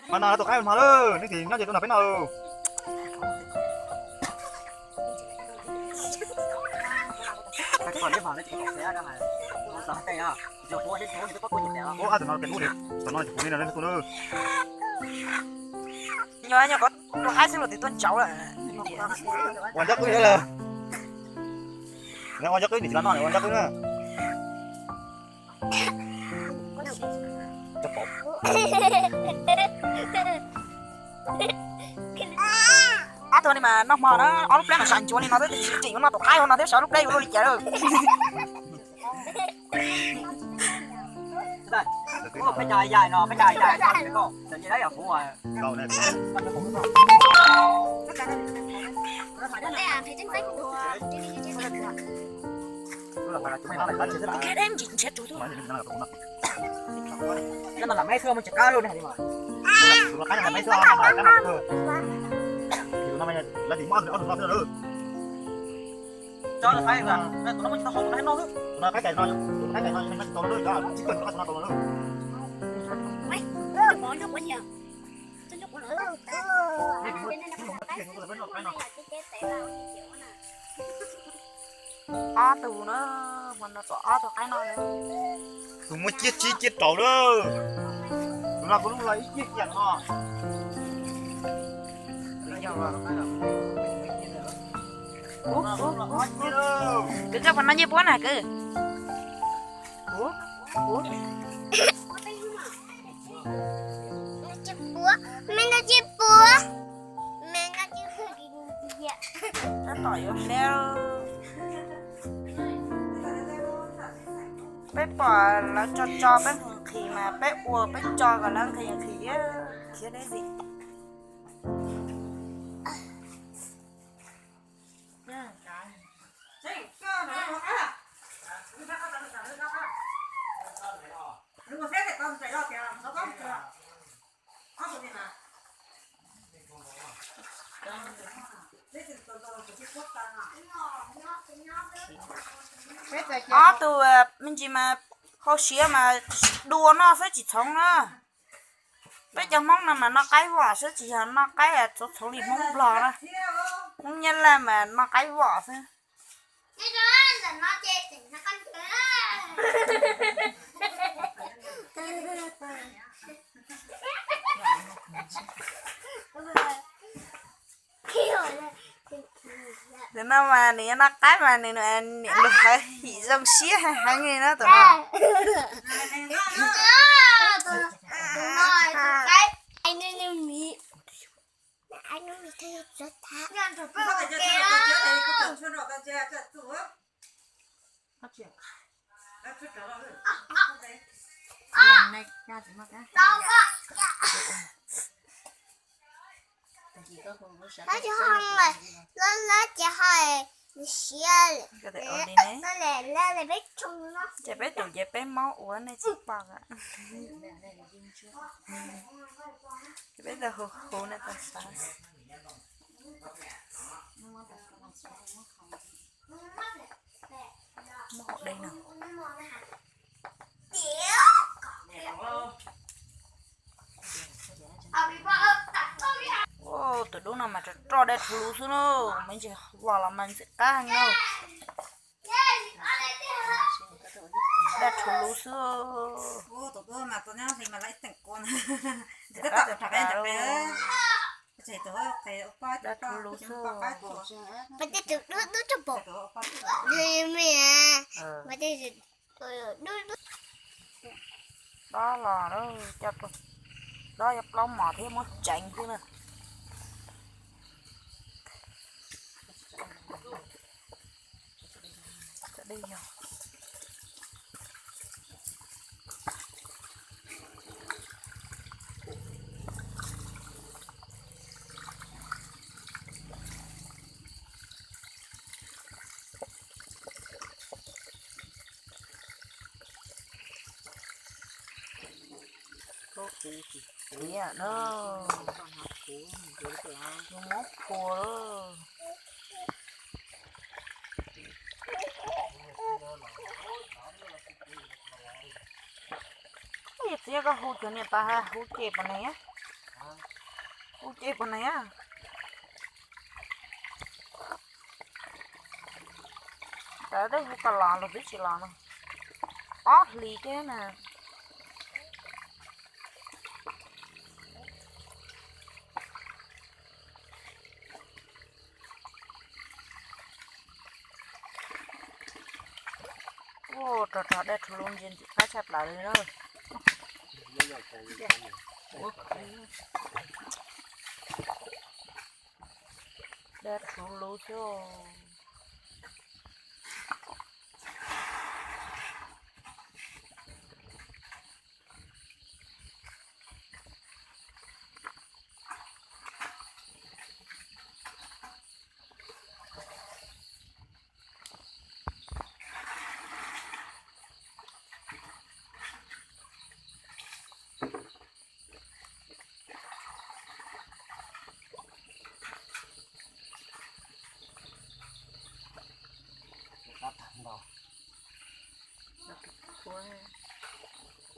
Hmo no tus qaib hmo lawm, nej tsis nyob ces tuaj nrog peb noj. Ua tus no pem ub, tus no tsis pum li no, nej tuaj lawm. Nyob nyob ko tus qaib xwb los twb tuaj ntsaud lawm. Ua ncob qwb lawm. Ua ncob qwb, nim tsis los noj, ua ncob qwb na. Ob tug ni mas noj hmo na, ob lub plab mas sab ntsuav li no xwb, tsis tseem yuav noj tus qaib hauv no thiab, sab lub plab yuav luaj li cas lawm. Ob tug na, hmo no tuaj ob tug qaib no. Tus muaj ciaj tsib ciaj rau na. Tus no kuv lub los ib ciaj ciaj no. Kwv, koj puas noj ncej puab na kwv? Tab tom yuav hliab. Peb pom lawv tso tso peb nqhis nqhis mas peb ua peb tso kom lawv nqhis nqhis khiav deb ntxiv. Ob tug me ntsis mas hau siav mas dua noj xwb tsis txhoov na. Peb cov Hmoob no mas noj qaib vom xwb tsis yog noj qaib txhoov txhoov li Hmoob Nplog na. Hmoob Nyab Laj mas noj qaib vom xwb. Tus no mas nws yuav noj qaib mas nws niam lus hawv him zoo siab heev li na tus no. Lawv cov ho lawv lawv ces ho siav lawm, lawv peb tsoo no. Ces peb tus ces peb maub ua nej tsis pom. Ces peb tau hu hu nej tau xav. Muab hau dej no. Tus dub no mas rog rog daj rhuv luv xwb na, me ntsis los los mas ntxim qab heev na. Daj rhuv luv xwb. Daj rhuv luv xwb. Dob los, dob yog plaub mos thiab muab tseev xwb na. Tiag na, yus muab phua lawm. Yog txiv koj hu cov niam tais hu ces pom ne. Kuv ces puas na, tas tej hu tas los los twb tsis los no, ob hlis thiab na. Ua rog rog daj rhuv lus ntsis ntxim qab tshaj plaws li na. Daj rhuv lus xwb.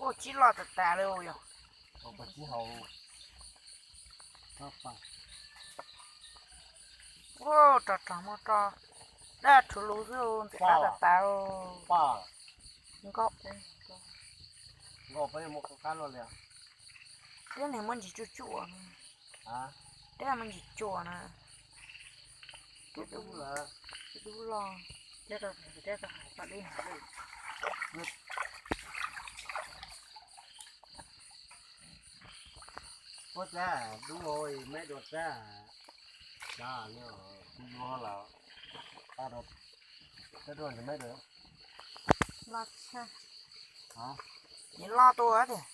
Ua tsis loj tas tas li yog. Ua rog rog muab roj daj rhuv lus xwb ntxim qab tas tas. Nkauj, nkauj peb muab qab qab los li. Twb niag muab ntsis tsuj tsuj, twb muab ntsis tsuj na. Twb dub los. Ua txab dub, meb dua txab, txab kuv yuav lawm, txab dub meb dua. Los tshaj, nws loj tuaj tiag.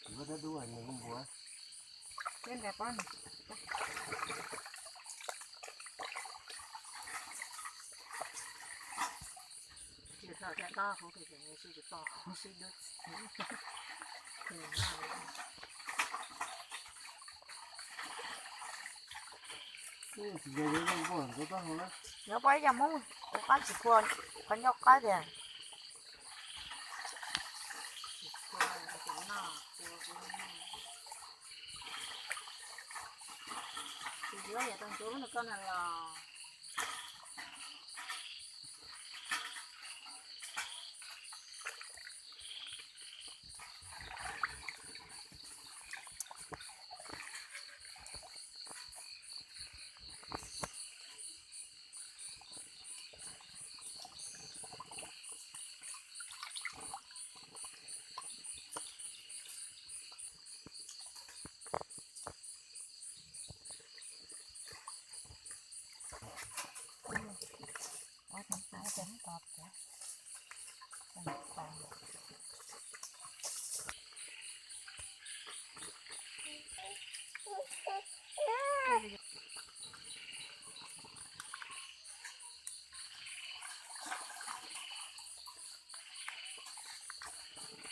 Kuv txab dub nws kuj npua. Nyob pab ib co Hmoob tus qab tsis khuam, qhov ncauj qaib tiag. Tus yuav yog tus ntsuav lub nws koj na los.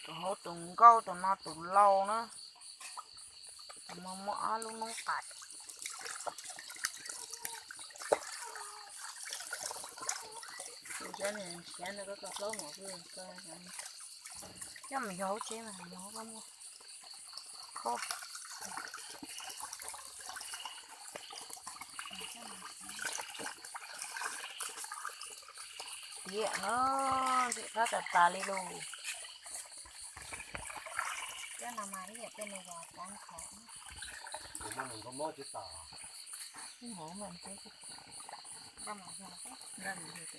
Tus hauv tus nkauj, tus no tus lau na. Tus no muaj ob lub noob qais. Coj mus yog hauv tsev mas yog hauv muaj. Tiam no ntxim qab tas tas li lauj. Cov no mas ib yam tej no yog rab nkhaus. Mus nkaus mob tsis tau. Ib hauv mas ntshe, nraj mus yog, nraj mus yog.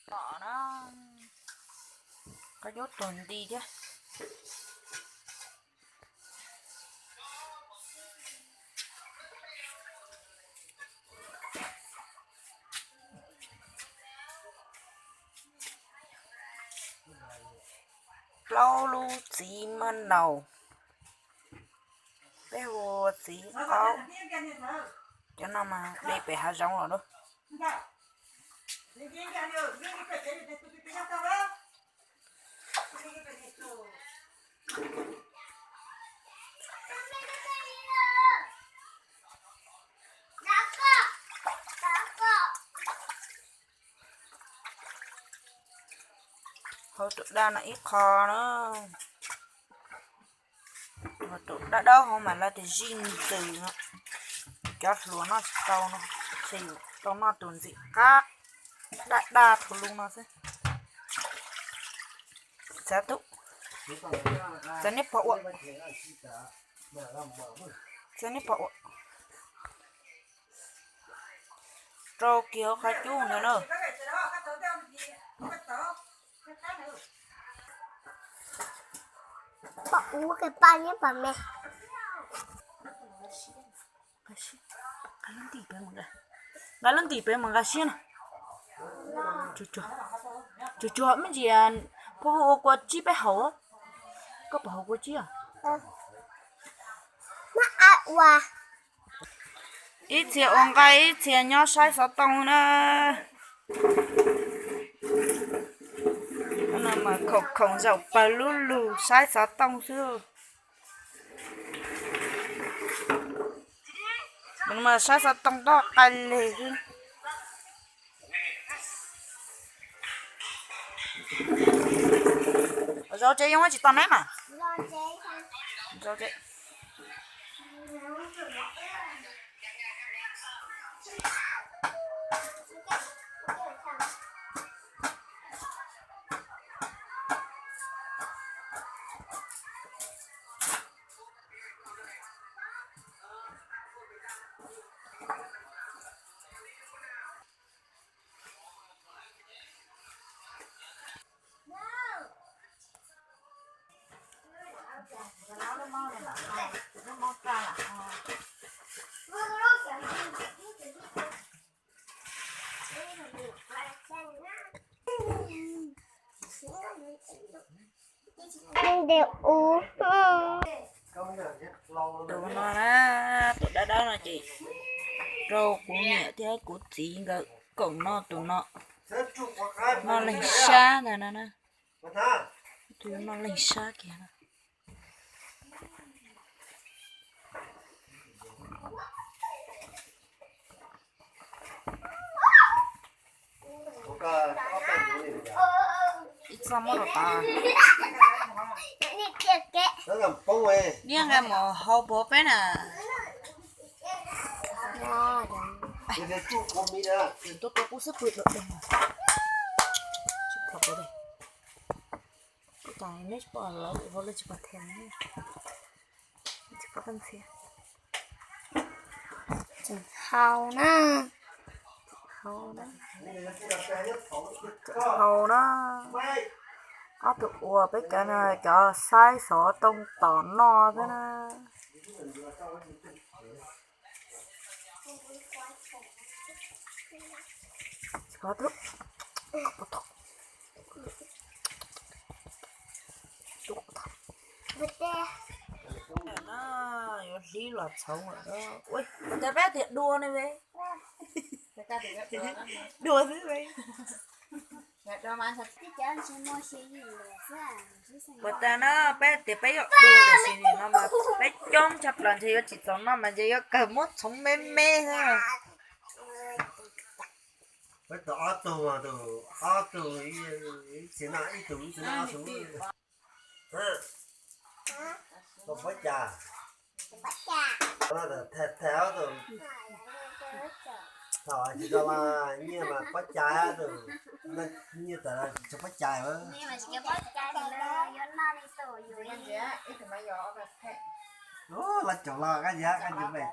Tom na, qhov cub tuag nti thiab. Plaub lub txiv maj naus, peb hu ua txiv qaub. Cov no mas de pem hav zoov los lawm. Hau tus daj no ib qho na. Tus daj dawb hau mas lawv tias zij ntxws no. Cov hluas noj tsis tau no, ces yus tau noj tus ntxim qab daj daj thuv lub no xwb. Txav tub, txav neb pog ua, txav neb pog ua. Rau kiag hauv qhov cub ntawd na. Pom ub, pom neb pom me. Nqa lub ntim pem mus nqa siab na. Cuag cuag me ntsis, phob ua kua tsib peb haus. Koj puas haus kua tsib os? Ib txhia ua nqaij ib txhia nyob saib xov tooj na. No mas khoom khoom zaum pawg lub lug saib xov tooj xwb. Mas saib xov tooj toj qai leg xwb. Zaum tsev yoo tsis tau neb mas. Tus no na, tus dawb dawb no ces rau kuv niam thiab kuv txiv nkawd koom noj tus no. Noj leeg sab ntag no na. Tus no noj leeg sab kiag no. Ib txoj muab rau tod. Niaj nqe mus hau puav peb na. Tuaj tuaj kuv xub pwg dua deeg. Tsis pom puav li. Ua cas neb tsis pom lawv ua lawv tsis pom thiab. Tsis pom tag ntxhiab. Tseem hau na. Hau na. Hau na. Ob tug uas peb cov no cov saib xov tooj tom noj xwb na. Yuav hlib los txhoov lawm. Ua cas peb tias dua ne ve. Dua xwb ve. Puas tas na, peb tias peb yuav dua tiam sis nim no mas peb coob tshaj plaws ntshe yuav tsis txaus noj mas ntshe yuav kawg muab txhoov me me xwb. Peb tau ob tug, ob tug, ib txhia noj ib tug, ib txhia noj ob tug. Koj puas cas? Thaij ob tug. Thaum tsis tau nyiaj mas puas cas tus, nyiaj tas tsis puas cas. Los caum los koj nyiam koj nyiam me.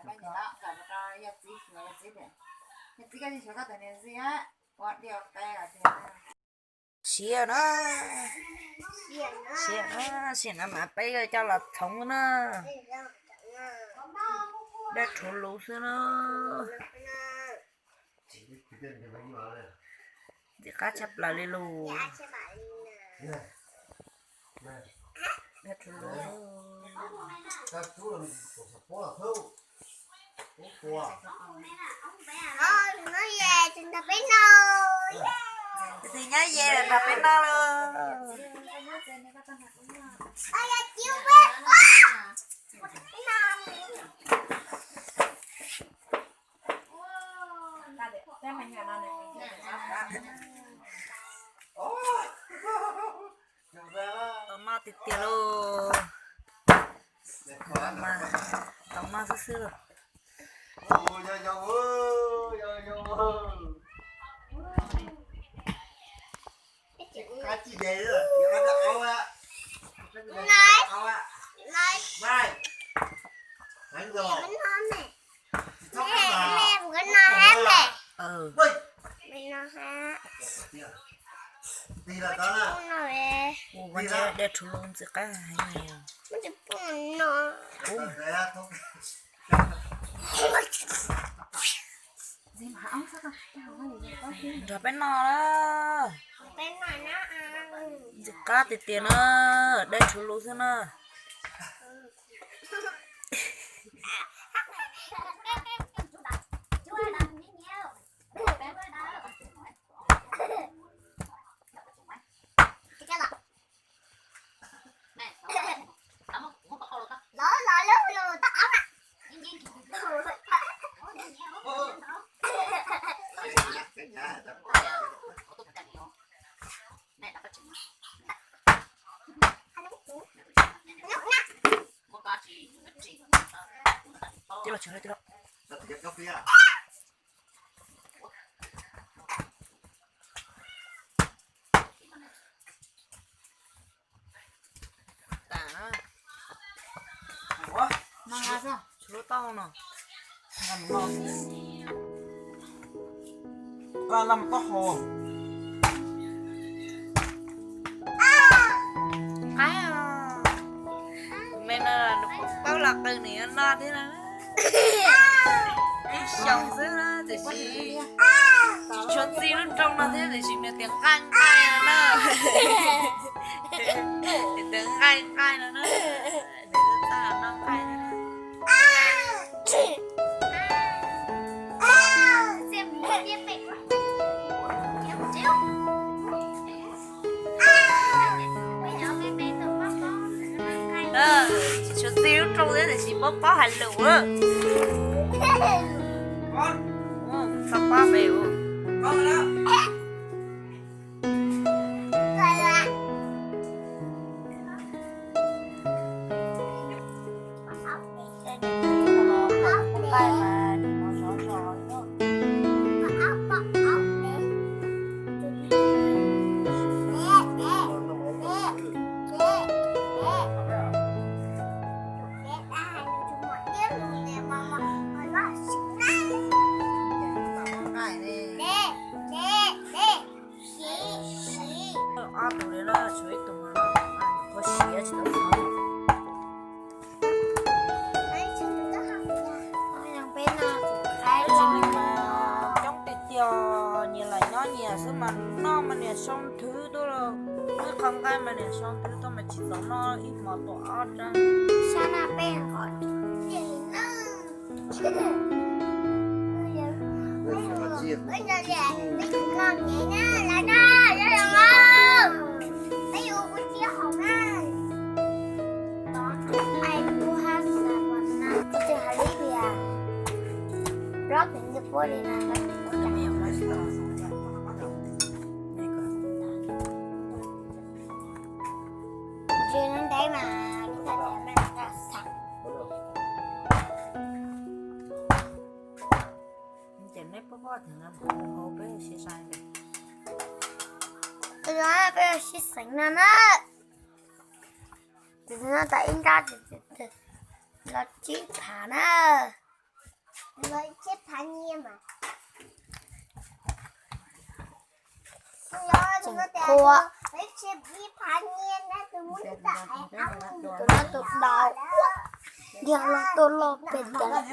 Siav na, siav na, siav na mas peb yuav coj los txhoov na. Daj rhuav lus xwb na. Ntxim qab tshaj plaws li lus. Daj rhuav lus. Tus twg nyob ze nrog peb noj lauj. Tiag tiag lauj. Mas tau noj xwb xwb lauj. Ua dej rhuv lus ntxim qab heev. Nrog peb noj na. Ntxim qab tiag tiag na, dej rhuv lus xwb na. Tshuav tau no. Qaib, tus me no nws paub los qw nws yuav noj thiab na. Ib xyoos xwb na tiam sis tsis tshua txij lub nroog no thiab tiam sis nws tias nqaij nqaij no na. Nws tias nqaij nqaij no na. Nws txawj noj nqaij thiab. Tsis tshua txij lub nroog thiab tiam sis paub paub hais lus. Txhob pab pem. Ob tug li no tshuav ib tug mas khuv siav tsis tau thov. Coob tiag tiag, nyias lam nyob nyias xwb mas noj mas niam sau nthwv tuaj los, wb qhov nqaij mas niam sau nthwv tuaj mas tsis txaus noj ib hmo tuaj ob rab. Ces neb pab pab thiab na, peb sib xeem no na. Tus no tas ib nrab los tsib phav na. Los tsib phav nyiaj mas. Tseem qhuav. Tus no tus daus, yog los tuaj loj pem tas.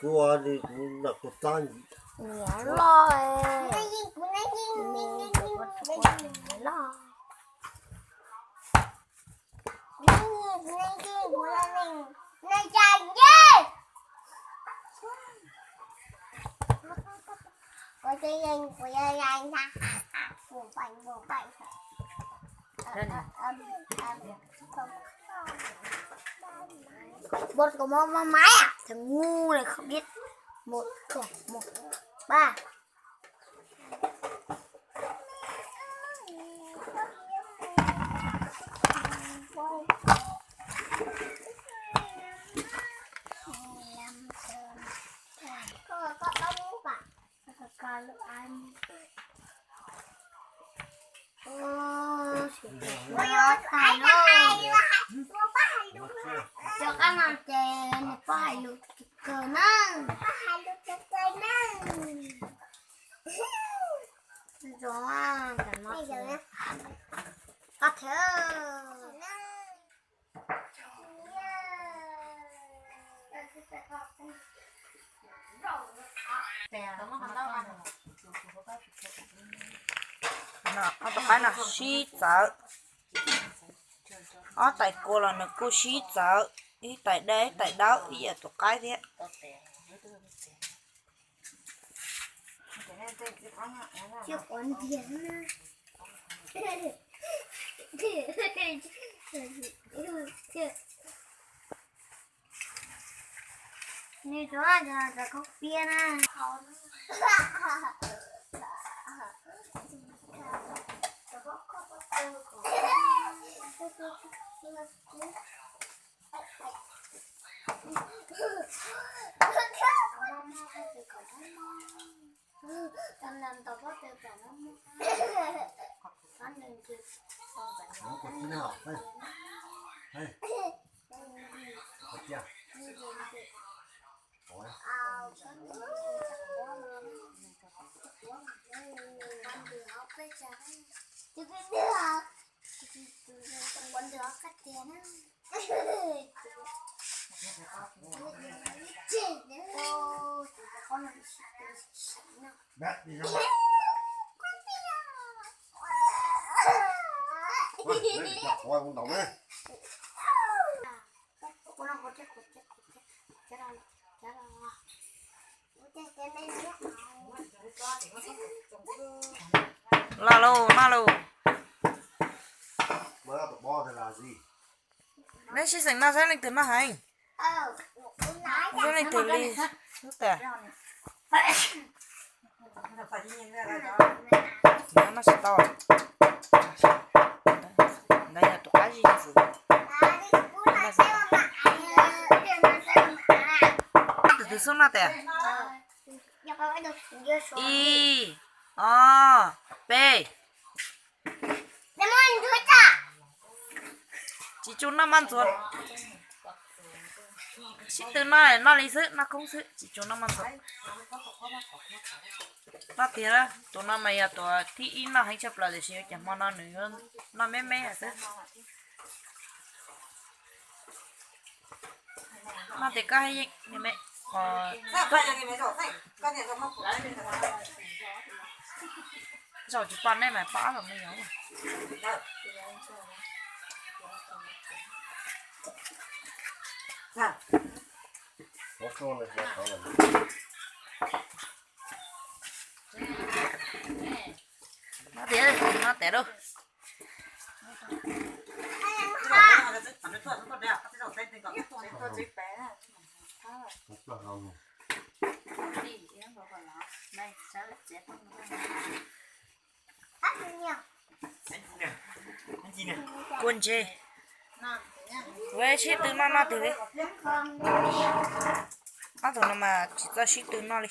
Kuv ua li kuv noj kuv txob ntsim. Niam loj, niam loj. Bos kom mos mos maiv, tseem ngu li kho biab. Một, không, một, ba. Con có bánh mút à? Con có bánh mút à? Ui, ui, ui, ui, ui. Cov qab no ces nws poj hais lus kawg na. Zoo, ntawm no thiab. Ob tais qaib no sib txawv, ob tais kua los nws kuj sib txawv, ib tais dawb ib tais dawb ib yam tus qaib thiab. Nws tuav cov khaub piab na. Los lauj, noj lauj. Neb sib xeem noj saib leej twg noj heev. Saib leej twg li. Noj tsis tau. Ntawd yog tus qab zib ntxwv. Noj tus twg xub noj tes? Ib, ob, peb. Tsis tshua noj maj ntxuav. Sib tw noj, noj li xwb, noj koob xwb, tsis tshua noj maj ntxuav. Noj tiag, tus no mas yog tus thib ib noj heev tshaj plaws, tiam sis ua cas hmo no nws yuav noj me me xwb. Noj tias koj yeej me me. Zaum tsis pom nej mas pom ob zaug me nyuam. Noj tias, noj tias lauj. Kua ntse. Ua sib tw noj noj twg li. Ob tug no mas tsis txawj sib tw noj li.